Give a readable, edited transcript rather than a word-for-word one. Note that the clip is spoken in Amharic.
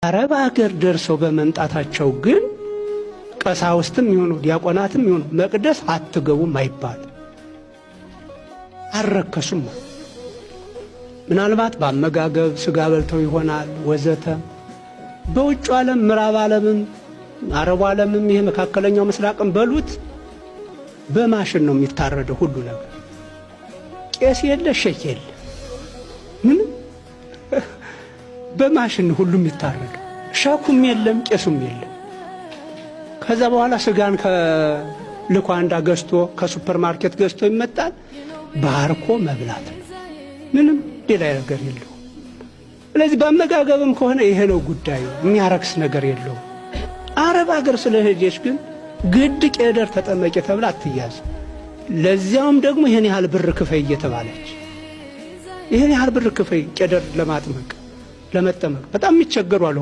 አረብ አገር ደርሰው በመምጣታቸው ግን ቀሳውስትም ይሁኑ ዲያቆናትም ይሁኑ መቅደስ አትገቡም አይባል። አልረከሱም። ምናልባት በአመጋገብ ስጋ በልተው ይሆናል ወዘተ። በውጭ ዓለም፣ ምዕራብ ዓለምም አረቡ ዓለምም ይሄ መካከለኛው ምስራቅም በሉት፣ በማሽን ነው የሚታረደው ሁሉ ነገር። ቄስ የለ፣ ሼክ የለ፣ ምንም፣ በማሽን ሁሉ የሚታረደው። ሼኩም የለም፣ ቄሱም የለም። ከዛ በኋላ ስጋን ከልኳንዳ ገዝቶ፣ ከሱፐር ማርኬት ገዝቶ ይመጣል። ባርኮ መብላት ነው። ምንም ሌላ ነገር የለውም። ስለዚህ በአመጋገብም ከሆነ ይሄ ነው ጉዳዩ። የሚያረክስ ነገር የለውም። አረብ ሀገር ስለሄደች ግን ግድ ቄደር ተጠመቂ ተብላ አትያዝ። ለዚያውም ደግሞ ይህን ያህል ብር ክፈይ እየተባለች፣ ይህን ያህል ብር ክፈይ ቄደር ለማጥመቅ፣ ለመጠመቅ በጣም የሚቸገሩ አሉ።